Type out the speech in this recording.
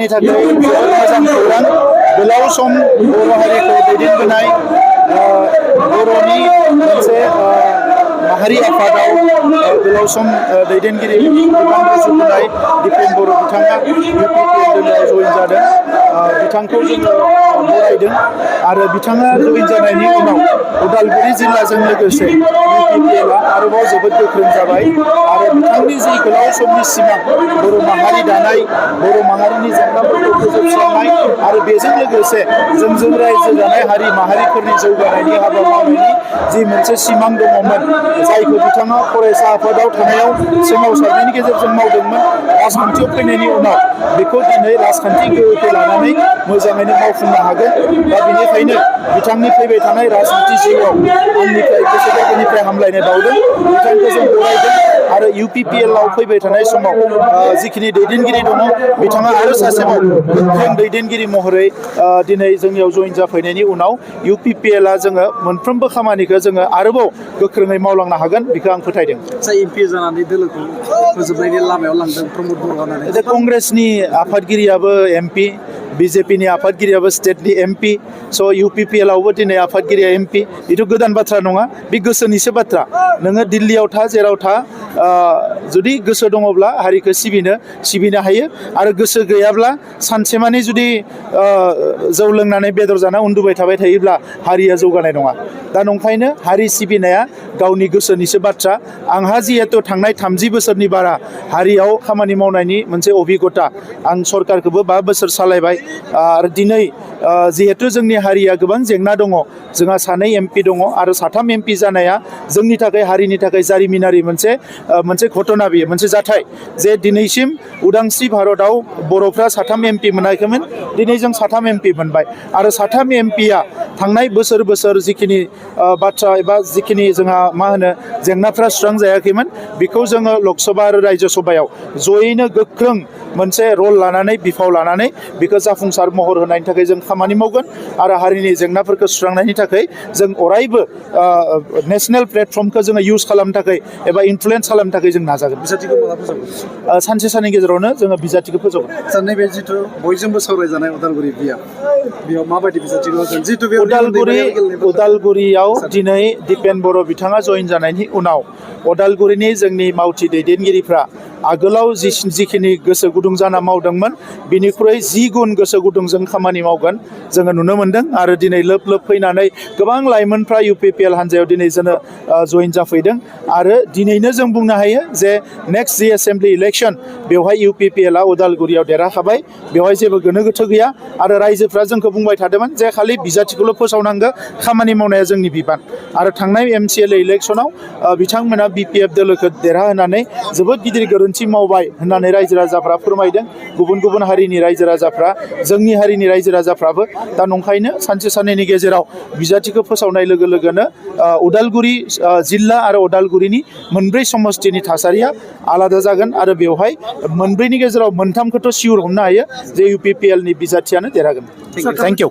थाखाय जोबोद मोजां खौरां गोलाव सम बर' हारिखौ दैदेनबोनाय बर'नि मोनसे माहारि आफादाव गोलाव सम दैदेनगिरि बिबान रुजुबोनाय दिपेन बर' बिथाङा UPPL दोलोआव जयेन जादों। बिथांखौ जोङो बरायदों आरो बिथाङा जयेन जानायनि उनाव उदालगुरि जिल्लाजों लोगोसे UPPL आरोबाव जोबोद गोख्रों जाबाय आरो बिथांनि जि गोलाव समनि सिमां बर' माहारि दानाय बर' माहारिनि जेंनाफोरखौ फोजोबस्रांनाय आरो बेजों लोगोसे जोंजों रायजो जानाय हारि माहारिफोरनि जौगानायनि हाबा मावनायनि जि मोनसे सिमां दङमोन जायखौ बिथाङा फरायसा आफादाव थानायाव सोमावसारनायनि गेजेरजों मावदोंमोन राजखान्थियाव फैनायनि उनाव बेखौ दिनै राजखान्थि गोहोखौ लानानै मोजाङैनो मावफुंनो हागोन। दा बेनिखायनो बिथांनि फैबाय थानाय राजखान्थि जिउआव आंनिफ्राय गोसो गोरबोनिफ्राय हामलायनाय बावदों। बिथांखौ जों बरायदों आरो UPPL आव फैबाय थानाय समाव जिखिनि दैदेनगिरि दङ बिथाङा आरो सासेबाव गोख्रों दैदेनगिरि महरै दिनै जोंनियाव जयेन जाफैनायनि उनाव UPPL जोङो मोनफ्रोमबो खामानिखौ जोङो आरोबाव गोख्रोङै मावलांनो हागोन बेखौ आं फोथायदों। MP जानानै दोलोखौ फोजोबनायनि लामायाव लांदों प्रमद बर' होननानै कंग्रेसनि आफादगिरियाबो MP BJPनि आफादगिरियाबो स्टेटनि MP स' UPPL आवबो दिनै आफादगिरिया MP बेथ' गोदान बाथ्रा नङा बे गोसोनिसो बाथ्रा। नोङो दिल्लीयाव था जेराव था जुदि गोसो दङब्ला हारिखौ सिबिनो हायो आरो गोसो गैयाब्ला सानसेमानि जुदि जौ लोंनानै बेदर जाना उन्दुबाय थाबाय थायोब्ला हारिया जौगानाय नङा। दा नंखायनो हारि सिबिनाया गावनि गोसोनिसो बाथ्रा। आंहा जिहेतु थांनाय 30 बोसोरनि बारा हारियाव खामानि मावनायनि मोनसे अभिगता आं सरकारखौबो 5 बोसोर सालायबाय आरो दिनै जिहेतु जोंनि हारिया गोबां जेंना दङ जोंहा 2 MP दङ आरो 3 MP जानाया जोंनि थाखाय हारिनि थाखाय जारिमिनारि मोनसे घटना बेयो मोनसे जाथाय जे दिनैसिम उदांस्रि भारतआव बर'फ्रा 3 MP मोनाखैमोन दिनै जों 3 MP मोनबाय आरो 3 MPया थांनाय बोसोर जिखिनि बाथ्रा एबा जिखिनि जोंहा मा होनो जेंनाफ्रा सुस्रांजायाखैमोन बेखौ जोङो लकसभा आरो रायजो सभायाव जयैनो गोख्रों मोनसे रल लानानै बिफाव लानानै बेखौ जाफुंसार महर होनायनि थाखाय जों खामानि मावगोन आरो हारिनि जेंनाफोरखौ सुस्रांनायनि थाखाय जों अरायबो नेशनेल प्लेटफर्मखौ जोङो इउज खालामनो थाखाय एबा इनफ्लुयेन्स खालामनो थाखाय जों नाजागोन। बिजाथिखौ माला फोजोबगोन? सानसे साननि गेजेरावनो जोङो बिजाथिखौ फोजोबगोन। नैबे जिथु बयजोंबो सावरायजानाय उदालगुरि बेयाव माबायदि बिजाथिखौ होगोन? जिथु उदालगुरियाव दिनै दिपेन बर' बिथाङा जयेन जानायनि उनाव उदालगुरिनि जोंनि मावथि दैदेनगिरिफ्रा आगोलाव जिखिनि गोसो गुदुं जाना मावदोंमोन बिनिख्रुइ 10 गुन गोसो गुदुंजों खामानि मावगोन जोङो नुनो मोन्दों आरो दिनै लोब फैनानै गोबां लाइमोनफ्रा UPPL हान्जायाव दिनै जोङो जयेन जाफैदों आरो दिनैनो जों बुंनो हायो जे नेक्स्ट जि एसेम्बलि इलेक्सन बेवहाय UPPLआ उदालगुरियाव देरहाखाबाय बेवहाय जेबो गोनो गोथो गैया आरो रायजोफ्रा जोंखौ बुंबाय थादोंमोन जे खालि बिजाथिखौल' फोसावनांगौ खामानि मावनाया जोंनि बिबान आरो थांनाय MCLA इलेक्सनाव बिथांमोना BPF दोलोखौ देरहाहोनानै जोबोद गिदिर गोरोन्थि मावबाय होननानै रायजो राजाफ्रा फोरमायदों। गुबुन हारिनि रायजो राजाफ्रा जोंनि हारिनि रायजो राजाफ्राबो दा नंखायनो सानसे साननैनि गेजेराव बिजाथिखौ फोसावनाय लोगो लोगोनो उदालगुरि जिल्ला आरो उदालगुरिनि मोनब्रै समस्थिनि थासारिया आलादा जागोन आरो बेवहाय मोनब्रैनि गेजेराव मोनथामखौथ' सियर हमनो हायो जे UPPLनि बिजाथियानो देरहागोन। Thank you.